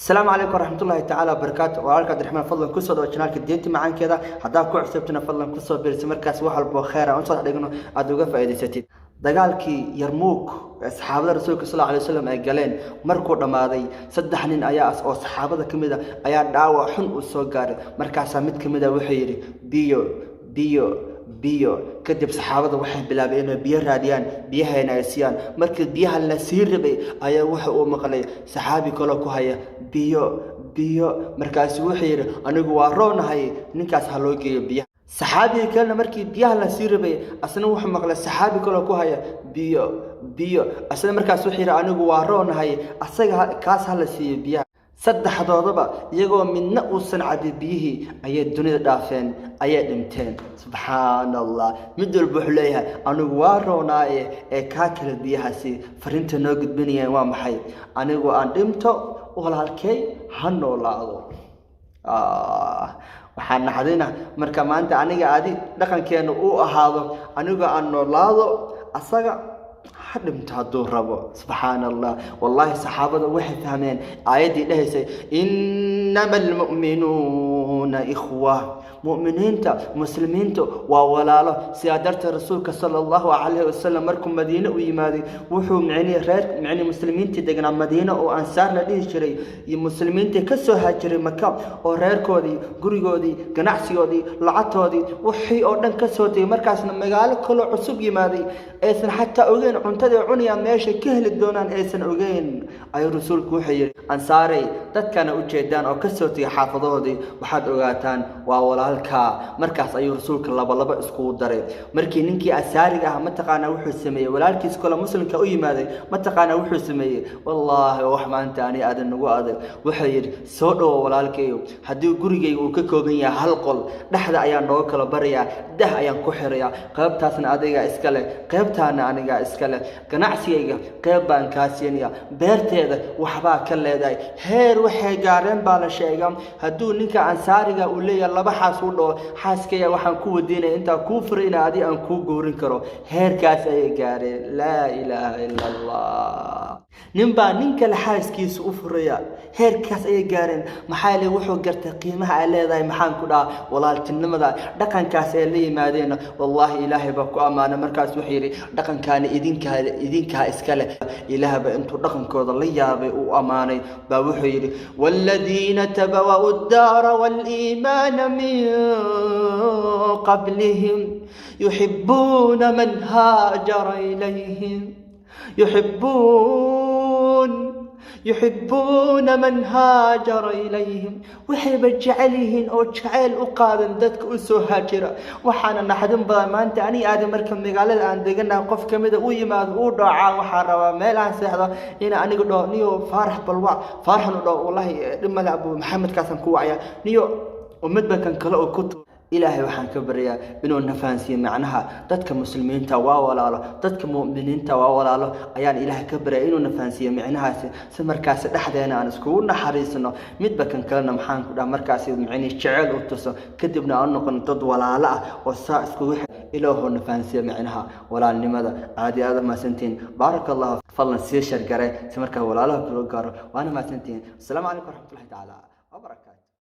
Asalaamu calaykum waraxmatullaahi tacaala wabarakaatu. Walaalka Cabdiraxmaan, fadlan kusoo dhawo channelka Diinta Macaankeeda. Haddaa ku cusubtana, fadlan kusoo biirsa. Markaas wax walbo kheer aan usoo dhigno aada uga faa'iidaysatid. Dagaalkii Yarmuuk ee saxaabada Rasuulka sal alay wasalam ay galeen markuu dhammaaday, saddex nin ayaa oo saxaabada ka mid a ayaa dhaawac xun uu soo gaaray. Markaasaa mid ka mid a wuxuu yidhi, "Biyo, biyo, biyo." Kadib saxaabada waxay bilaabeen inay biyo raadiyaan, biyahayna ay siiyaan. Markii biyaha la sii rabay ayaa wuxa uu maqlay saxaabi kaloo ku haya, "Biyo, biyo." Markaasu wuxuu yidhi, "Anigu waa roonahay, ninkaas ha loo geeyo biyaha." Saxaabigii kalena markii biyaha la sii rabay, asna wuxuu maqlay saxaabi kaloo ku haya, "Biyo, biyo." Asna markaas wuxuu yidhi, "Anigu waa roonahay, asaga kaas ha la siiyo biyaha." Saddexdoodaba iyagoo midna uusan cabin biyihii ayay dunida dhaafeen, ayay dhinteen. Subxaan Allah! Mid walba wuxuu leeyahay, "Anigu waa roonaaye, ee kaa kale biyahaasi." Fariinta noo gudbinayaan waa maxay? Anigu aan dhinto, walaalkay ha noolaado. Waxaa naxdina marka maanta aniga adi dhaqankeena uu ahaado, "Anigu aan noolaado, asaga ha dhinto hadduu rabo." Subxaan Allah! Wallaahi, saxaabada waxay fahmeen aayaddii dhahaysay, "Innama almu'minuuna ikhwa." Mu'miniinta, muslimiintu waa walaalo. Sidaa darteed Rasuulka sala Allahu calayhi wasalam markuu Madiine u yimaaday, wuxuu micnihi reer micnihi muslimiintii degnaa Madiine oo Ansaar la dhihi jiray iyo muslimiintii ka soo haajiray Maka oo reerkoodii, gurigoodii, ganacsigoodii, lacagtoodii, wixii oo dhan ka soo tegay, markaasna magaalo kaloo cusub yimaaday, aysan xataa ogeyn cuntaday cunayaan meeshay ka heli doonaan aysan ogeyn, ayuu Rasuulku wuxuu yidhi, "Ansaarey, dadkana u jeedaan oo kasoo tegay xaafadahoodii, waxaad ogaataan waa walaalka." Markaas ayuu Rasuulka labalaba iskugu daray. Markii ninkii Ansaariga ah, mataqaanaa wuxuu sameeyey? Walaalkiis kale muslimka u yimaaday, mataqaanaa wuxuu sameeyey? Wallaahi, wax maanta ani aadan nagu adag. Wuxuu yidhi, "Soo dhowo walaalkayo. Haddii gurigayga uu ka kooban yahay hal qol, dhexda ayaan nooga kala barayaa, dah ayaan ku xirayaa. Qaybtaasna adigaa iska leh, qaybtaana anigaa iska leh. Ganacsigayga qayb baan kaa siinaya, beerteeda waxbaa ka leedahay." Heer waxay gaareen baa la sheegaa, hadduu ninka Ansaariga uu leeyahay laba xaas, u dhaho, "Xaaskaya waxaan ku wadiinaya intaa kuu furay ina adi aan kuu goorin karo." Heerkaas ayay gaareen. Laa ilaaha ila Allah! Nin baa nin kale xaaskiisa u furaya. Heerkaas ayay gaareen. Maxaa yeelay, wuxuu gartay qiimaha ay leedahay, maxaan ku dhaha, walaaltinimada. Dhaqankaas ay la yimaadeen, wallaahi, Ilaahay baa ku ammaanay. Markaas wuxuu yidhi, "Dhaqankaani idinkaa iska leh." Ilaah baa intuu dhaqankooda la yaabay uu ammaanay baa wuxuu yidhi, "Waaladiina tabawa'u ddaara waaliimaana min qablihim yuxibuuna man haajara ilayhim, yuxibuuna man haajara ilayhim." Waxayba jecel yihiin oo jacayl u qaadan dadka u soo haajira. Waxaana naxdin badan maanta ani aadan marka magaalada aan deganahay qof kamida u yimaado, uu dhaocaa, "Waxaan rabaa meel aan seexdo," ina aniga dhaho, "Niyo Faarax balwac." Faaraxan u dhaho, "Wallahi dhib male, Abu Maxamedkaasaan ku wacaya." Niyo midba kan kale oo ku Ilaahay waxaan ka baryaa inuu na fahansiiyo macnaha dadka muslimiinta waa walaalo, dadka mu'miniinta waa walaalo ayaan Ilaahay ka baryaa inuu na fahansiiyo micnahaasi, si markaasi dhexdeena aan iskugu naxariisno, midba kan kalena, maxaan ku dhaha, markaasi micnihi jecel u tuso, kadibna aan noqono dad walaalo ah oo saa iskugu. Ilaahoo na fahansiiyo micnaha walaalnimada. Aad iyo aad u mahadsantihiin. Baaraka Allahu. Fadlan sii share garee si markaa walaalaha kula gaaro. Waana mahadsantihiin. Asalaamu calaykum waraxmatullahi tacaala wabarakaatu.